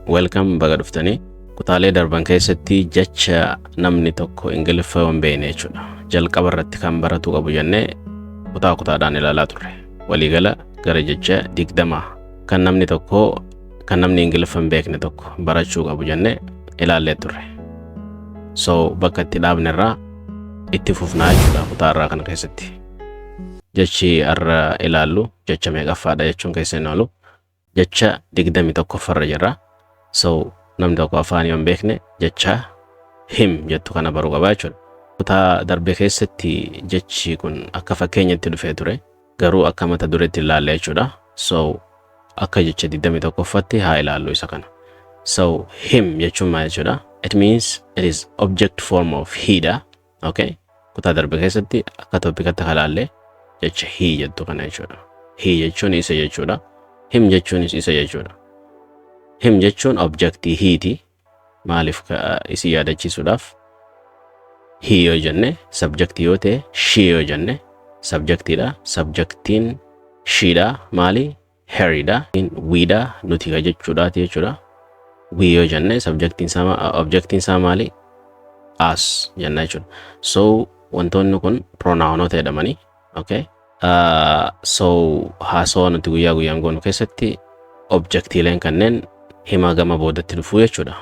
Welcome, baga dhuftanii. Kutaalee darban keessatti jecha namni tokko Ingiliffa yoo hin beekne jechuudha, jalqaba irratti kan baratuu qabu jennee kutaa kutaadhaan ilaalaa turre. Waliigala gara jecha 20 kan namni tokko, kan namni Ingiliffa hin beekne tokko barachuu qabu jennee ilaallee turre. So bakka itti dhaabne irraa itti fufnaa jechuudha kutaa irraa kana keessatti. Jechi har'a ilaallu jecha meeqaffaadha jechuun keessa hin oolu. Jecha 21ffarra jirra. So namni tokko afaan yoo hin beekne jecha "him" jettu kana baruu qaba jechuudha. Kutaa darbe keessatti jechi kun akka fakkeenyatti dhufee ture. Garuu akka mata dureetti ilaalle jechuudha. So akka jecha 21ffatti haa ilaallu isa kana. So "him" jechuun maal jechuudha? It means it is object form of "he" dha. Okay? Kutaa darbe keessatti akka topicatti ilaalle jecha "he" jettu kana jechuudha. "He" jechuun isa jechuudha. "Him" jechuunis isa jechuudha. "Him" jechuun objectii "he" ti. Maaliif isi yaadachiisuudhaaf, "he" yoo jenne subjectii yoo ta'e, "she" yoo jenne subjectiidha. Subjectiin "she" dha maali? "Her" dha. "We" dha, nuti ka jechuudhaati jechuudha. "We" yoo jenne subjectiin isaa, objectiin isaa maali? "Us" jenna jechuudha. So wantoonni kun pronounota jedhamanii. Okay? So haasawaa nuti guyyaa guyyaan goonu keessatti objectiileen kanneen hima gama boodatti dhufuu jechuudha.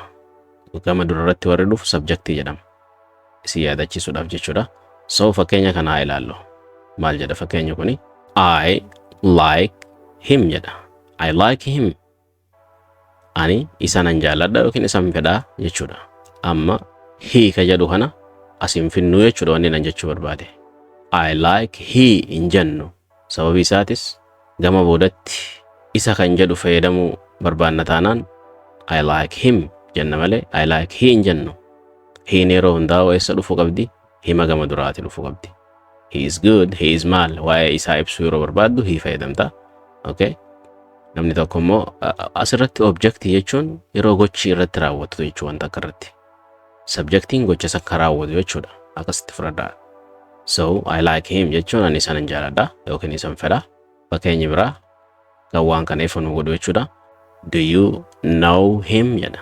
Gama durarratti warri dhufu subjectii jedhama. Isin yaadachiisuudhaaf jechuudha. So fakkeenya kana haa ilaallu. Maal jedha fakkeenyi kuni? "I like him" jedha. "I like him." Ani isa nan jaalladha yookiin isan fedhaa jechuudha. Amma "he" ka jedhu kana asin finnuu jechuudha wanni nan jechuu barbaade. "I like he" hin jennu. Sababi isaatis gama boodatti isa kan jedhu fayyadamuu barbaanna taanaan "I like him" jenna malee "I like he" hin jennu. "He" yeroo hundaa'u eessa dhufuu qabdi? Hima gama duraati dhufuu qabdi. He is good, he is maal, waa'ee isaa ibsuu yeroo barbaaddu "he" fayyadamta. Okay? Namni tokko immoo asirratti objectii jechuun yeroo gochi irratti raawwatu jechuu wanta akka irratti. Subjectiin gocha isa akka raawwatu jechuudha. Akkasitti fudhadhaa. So "I like him" jechuun ani isan jaaladha yookiin isan fedha. Fakkeenyi biraa kan waan kana ifa nu godhu jechuudha. "Do you know him?" jedha.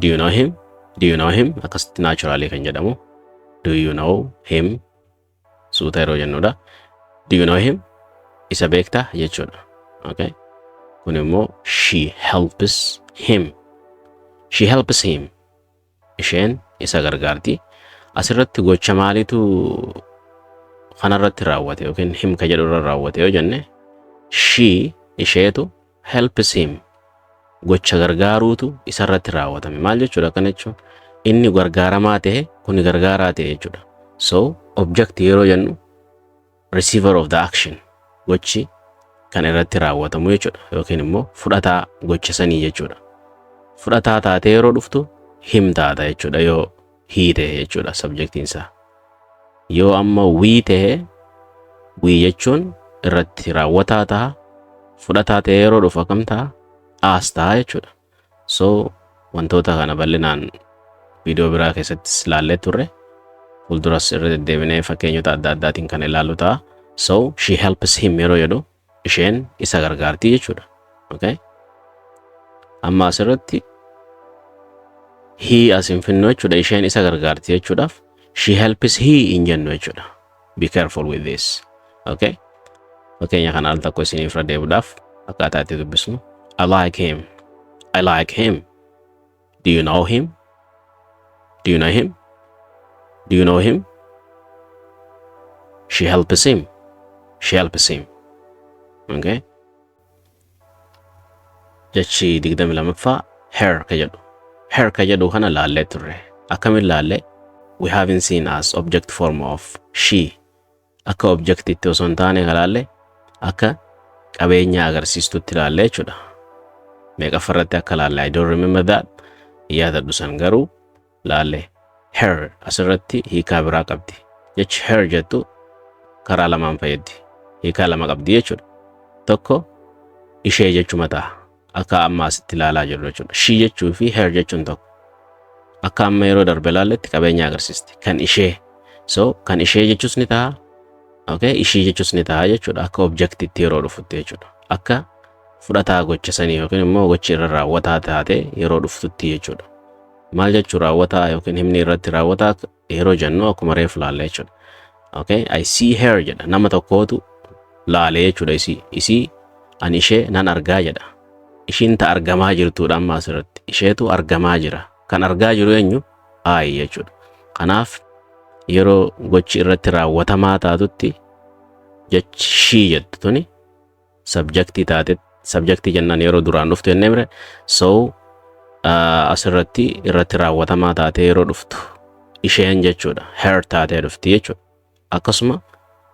Do you know him? Do you know him? Akkasitti naturally kan jedhamu. "Do you know him?" Suuta yeroo jennudha. "Do you know him?" Isa beektaa jechuudha. Okay? Kun immoo "She helps him." "She helps him." Isheen isa gargaarti. Asirratti gocha maaliitu kanarratti raawwate yookiin "him" ka jedhu irra raawwate yoo jenne, "she" isheetu, "helps him" gocha gargaaruutu isarratti raawwatame. Maal jechuudha akkana jechuun? Inni gargaaramaa ta'e, kuni gargaaraa ta'e jechuudha. So object yeroo jennu receiver of the action, gochi kan irratti raawwatamu jechuudha, yookiin immoo fudhataa gocha sanii jechuudha. Fudhataa taatee yeroo dhuftu "him" taata jechuudha yoo "he" ta'e jechuudha subjectiin isaa. Yoo amma "we" ta'e, "we" jechuun irratti raawwataa ta'a. Fudhataa ta'e yeroo dhufu akkam ta'a? "Us" ta'a jechuudha. So wantoota kana bal'inaan viidiyoo biraa keessattis ilaallee turre. Fuulduras irra deddeebinee fakkeenyota adda addaatiin kan ilaallu ta'a. So "she helps him" yeroo jedhu isheen isa gargaarti jechuudha. Okay? Amma asirratti "he" as hin finnu jechuudha. Isheen isa gargaarti jechuudhaaf "she helps he" hin jennu jechuudha. Be careful with this. Okay? Fakkeenya kana al tokko isiniif irra deebiidhaaf akkaataa itti dubbisnu. I like him. I like him. Do you know him? Do you know him? Do you know him? She helps him. She helps him. Okay? Jechi 22ffaa "her" ka jedhu. "Her" ka jedhu kana laallee turre. Akkamiin laallee? We haven't seen as object form of "she". Akka objectitti osoo hin taane ka laalle akka qabeenya agarsiistutti laallee jechuudha. Meeqaffarratti akka laalle I don't remember that. Yaadadhu san, garuu laalle. "Her" asirratti hiikaa biraa qabdi. Jechi "her" jettu karaa lamaan fayyaddi. Hiikaa lama qabdi jechuudha. Tokko ishee jechuma ta'a. Akka amma asitti ilaalaa jirru jechuudha. "She" jechuu fi "her" jechuun tokko. Akka amma yeroo darbe ilaalletti qabeenya agarsiisti. Kan ishee. So kan ishee jechuus ni ta'a. Okay, ishii jechuus ni ta'a jechuudha. Akka objectitti yeroo dhufutti jechuudha. Akka Fudhataa gocha sanii yookiin immoo gochi irra raawwataa taate yeroo dhuftutti jechuudha. Maal jechuu raawwataa yookiin himni irratti raawwataa yeroo jennu akkuma reefu laalla jechuudha. Okay, "I see her" jedha. Nama tokkootu laalee jechuudha isii. Isii ani ishee nan argaa jedha. Ishiin ta argamaa jirtuudha amma asirratti. Isheetu argamaa jira. Kan argaa jiru eenyu? I jechuudha. Kanaaf yeroo gochi irratti raawwatamaa taatutti jechi "she" jettu tuni subjectii taate. Subjectii jennaan yeroo duraan dhuftu jennee mire. So asirratti irratti raawwatamaa taatee yeroo dhuftu isheen jechuudha. "Her" taatee dhufti jechuudha. Akkasuma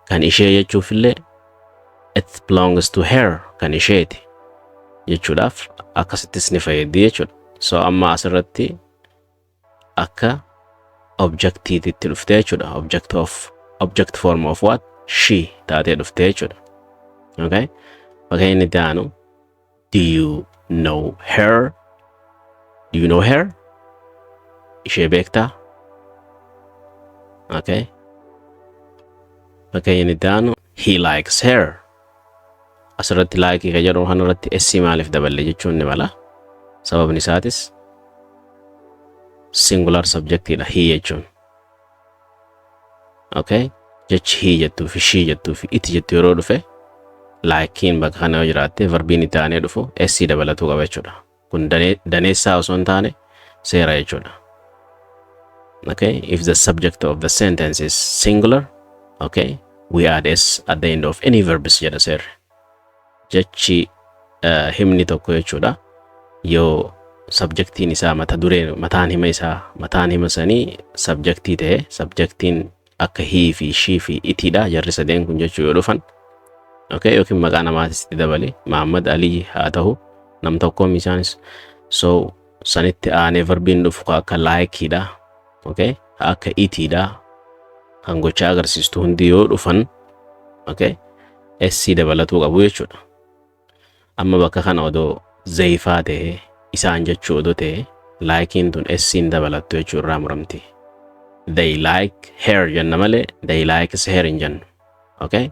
kan ishee jechuufillee "it belongs to her", kan isheeti jechuudhaaf akkasittis ni fayyaddi jechuudha. So amma asirratti akka objectiititti dhufte jechuudha. Object of object form of what? "She" taatee dhufte jechuudha. Okay? Fakkeenya inni itti aanu, "Do you know her?" Do you know her? Ishee beektaa? Okay? Fakkeenya inni itti aanu, "He likes her." Asirratti "like" kan jedhu kanarratti S maaliif daballe jechuun ni mala. Sababni isaatis singular subjectidha "he" jechuun. Okay? Jechi "he" jettuu fi "she" jettuu fi "it" jettu yeroo dhufe, "like"iin bakka kana yoo jiraatte, verbiin itti aanee dhufu S dabalatuu qaba jechuudha. Kun daneessaa osoo hin taane seera jechuudha. Okay? If the subject of the sentence is singular, okay, we add S at the end of any verbs jedha seerri. Jechi himni tokko jechuudha. Yoo subjectiin isaa mata duree mataan hima isaa mataan hima sanii subjectii ta'e, subjectiin akka "he" fi "she" fi "it"iidha jarri sadeen kun jechuu yoo dhufan, okay, yookiin maqaa namaatis itti dabali, Muhammad Alii haa ta'u, nam tokkoom isaanis, so sanitti aanee verbiin dhufu akka "like"iidha, okay, akka "it"iidha, kan gocha agarsiistu hundi yoo dhufan, okay, S dabalatuu qabu jechuudha. Amma bakka kana odoo "they" faa ta'e, isaan jechuu odoo ta'e, "like"iin tun S'n dabalattu jechuu irraa muramti. "They like her" jenna malee "they likes her" hin jennu. Okay?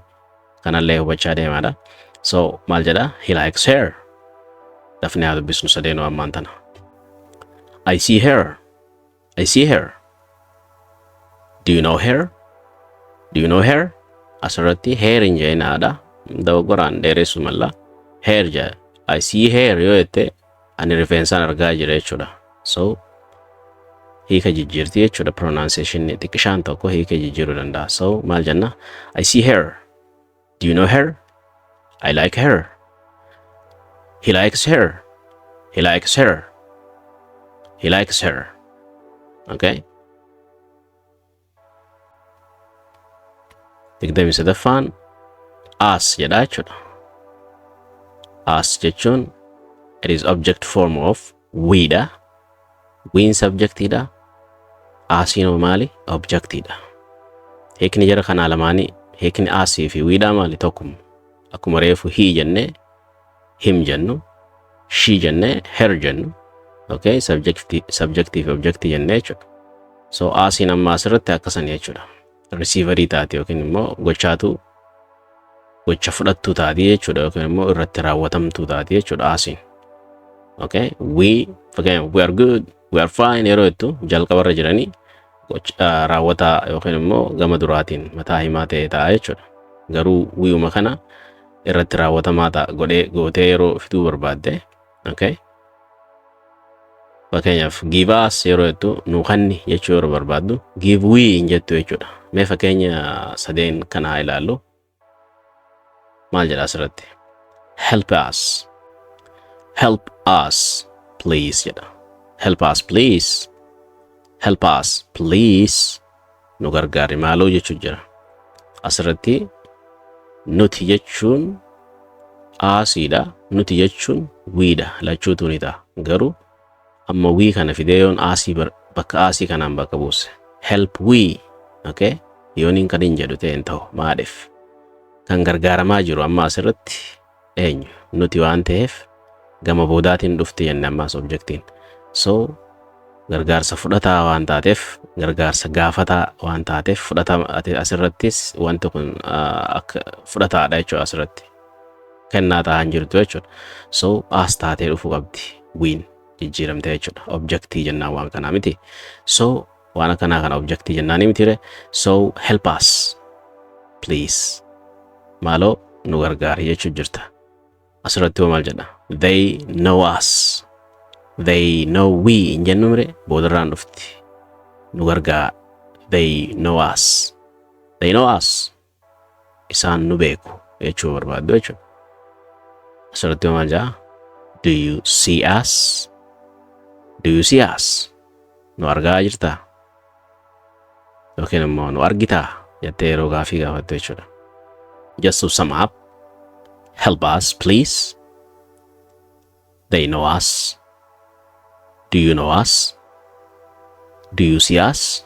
Kanallee hubachaa deemaadha. So maal jedha? "He likes her." Dafnee haa dubbisnu sadeenuu ammaan tana. I see her. I see her. Do you know her? Do you know her? Asirratti "hair" hin jeenaadha. Dogoggoraan dheeressu malla. "Hair" jedha. "I see hair" yoo jette, ani rifeensaan argaa jira jechuudha. So hiika jijjiirti jechuudha. Pronunciation xiqqishaan tokko hiika jijjiiruu danda'a. So maal jenna? I see her. Do you know her? I like her. He likes her. He likes her. He likes her. Okay? 23ffaan "us" jedha jechuudha. "Us" jechuun it is object form of "we" dha. "We"n subjectiidha. "Us"iin maali? Objectiidha. Hiikni jara kanaa lamaanii, hiikni "us"ii fi "we"dhaa maali? Tokkuma. Akkuma reefu "he" jennee "him" jennu, "she" jennee "her" jennu. Okay, subjectii fi objectii jennee jechuudha. So "us"iin amma asirratti akkasanii jechuudha. Receiverii taati yookiin immoo gochaatu gocha fudhattuu taati jechuudha yookiin immoo irratti raawwatamtuu taati jechuudha "us"iin. Okay, "we", fakkeenyaaf, "we are good", "we are fine" yeroo jettu jalqabarra jiranii raawwataa yookiin immoo gama duraatiin mataa himaa ta'e ta'a jechuudha. Garuu "we"uma kana irratti raawwatamaa ta'a godhee gootee yeroo fiduu barbaadde, okay? Fakkeenyaaf "give us" yeroo jettu, nu kanni jechuu yeroo barbaaddu, "give we" hin jettu jechuudha. Mee fakkeenya sadeen kana haa ilaallu. Maal jedha asirratti? "Help us. Help us please" jedha. "Help us please. Help us please." Nu gargaari maaloo jechuu jira. Asirratti "nuti" jechuun "us"iidha. "Nuti" jechuun "we"dha. Lachuutu ni ta'a. Garuu amma "we" kana fidee yoon "us"ii bakka "us"ii kanaan bakka buuse. "Help we." Okay? Yooniin kan hin jedhu ta'e hin ta'u. Maaliif? Kan gargaaramaa jiru amma asirratti eenyu? Nuti waan ta'eef gama boodaatiin dhufti jenne ammaas objectiin. So gargaarsa fudhataa waan taateef, gargaarsa gaafataa waan taateef, fudhatama asirrattis wanti kun akka fudhataadha jechuudha asirratti. Kennaa ta'aa hin jirtu jechuudha. So us taatee dhufuu qabdi. We'n jijjiiramte jechuudha. Objectii jennaan waan kanaa miti. So waan akkanaa kana objectii jennaan miti. So help us, please. Maaloo nu gargaari jechuu jirta. Asirratti hoo maal jedha? They know us. They know we hin jennu mire, boodarraan dhufti. Nu gargaar. They know us. They know us. Isaan nu beeku jechuu barbaaddu jechuudha. Asirratti hoo maal jedha? Do you see us? Do you see us? Nu argaa jirtaa? Yookiin immoo nu argitaa jettee yeroo gaafii gaafattu jechuudha. Just to sum up, help us, please. They know us. Do you know us? Do you see us?